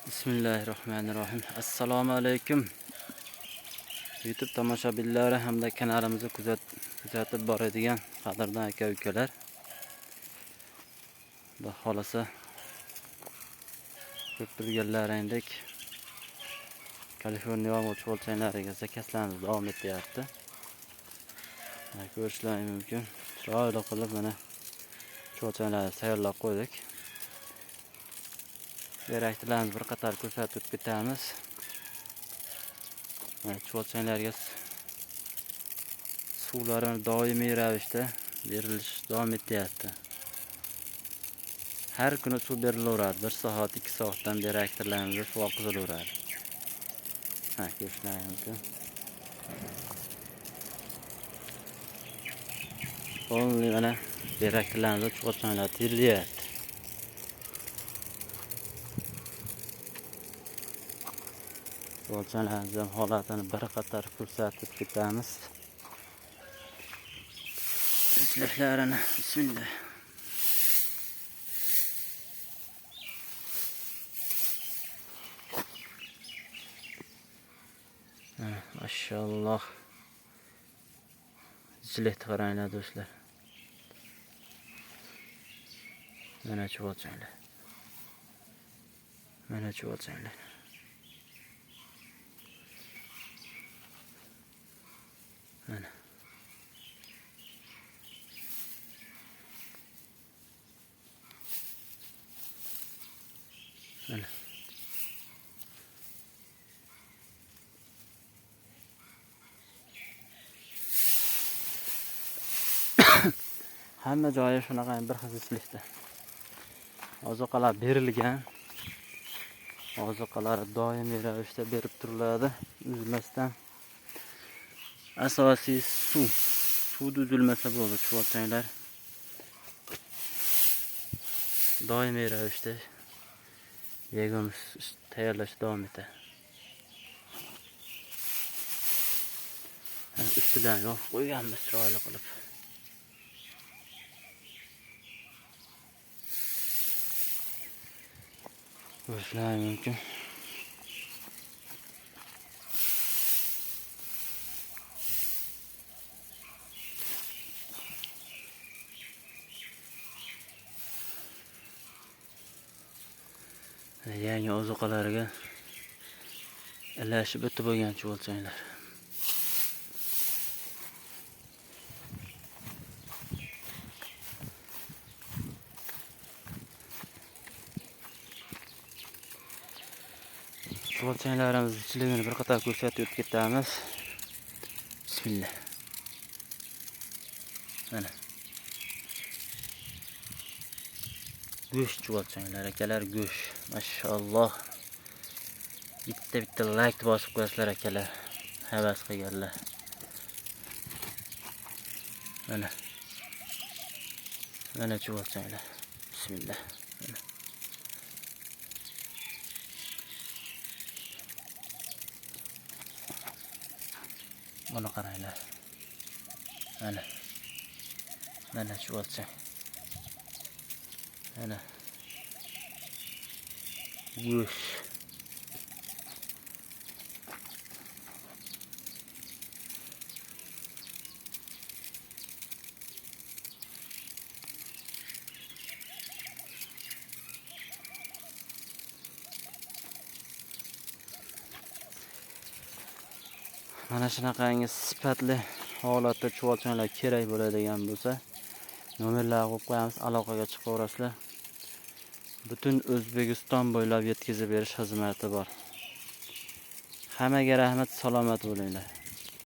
Bismillahirrahmanirrahim. Assalomu alaykum. YouTube tomoshabinlari hamda kanalimizni kuzatib boradigan qadrdon aka ukalar. Xudo xolasa ko'rib turganlaringdek Kaliforniya yomg'ir chuvalchanglariga zakaslarimiz davom etyapti. Ko'rishlaring mumkin. Chiroyli qilib mana chuvalchanglarni tayyorlab qo'ydik. Beraklarimizni bir qator ko'rsatib ketamiz. Chuvalchanglarga suvlarini doimiy ravishda berilish davom etyapti. Har kuni suv berilaveradi. 1 soat, 2 soatdan beraklarimizga suv oqizilaveradi. Ha, ko'rishlaring mumkin. Polni mana beraklarimizni chuvalchanglar terilyapti. Chuvalchanglarimizning holatini bir qator ko'rsatib ketamiz. Izlarini bismillah. Maşallah. Zillikni qaranglar do'stlar. Mana chuvalchanglar. Mana chuvalchanglar. Mana. Mana. Hamma joyi shunaqa bir xil ichlikda. Ozuqalar berilgan. Ozuqalar doimiy ravishda berib turiladi, uzilmasdan. Asosiy suv. Suv uzilmasa bo'ldi, chuvalchanglar doimiy ravishda yegimiz tayyorlash davom etadi. Ustidan yopib qo'yganmiz chiroyli qilib. Ko'rishlar mumkin. Yangi ozuqalarga ilashib o'tib bo'lgan chuvalchanglar. Chuvalchanglarimiz ichligini bir qator ko'rsatib o'tib ketamiz. Bismillah. Mana. Go'sht chuvalchanglar akalar, go'sht. Mashalloh. Bitta-bitta like bosib qo'yasizlar akalar. Havas qilganlar. Mana. Mana chuvalchanglar. Bismillah. Mana. Buni qaranglar. Mana. Mana chuvalchang. Mana. Go'sht. Mana shunaqangi sifatli holatda chuvalchanglar kerak bo'ladigan bo'lsa, nomerlarni qo'yib qo'yamiz, aloqaga chiqaverasizlar. Butun O'zbekiston bo'ylab yetkazib berish xizmati bor. Hammaga rahmat, salomat bo'linglar.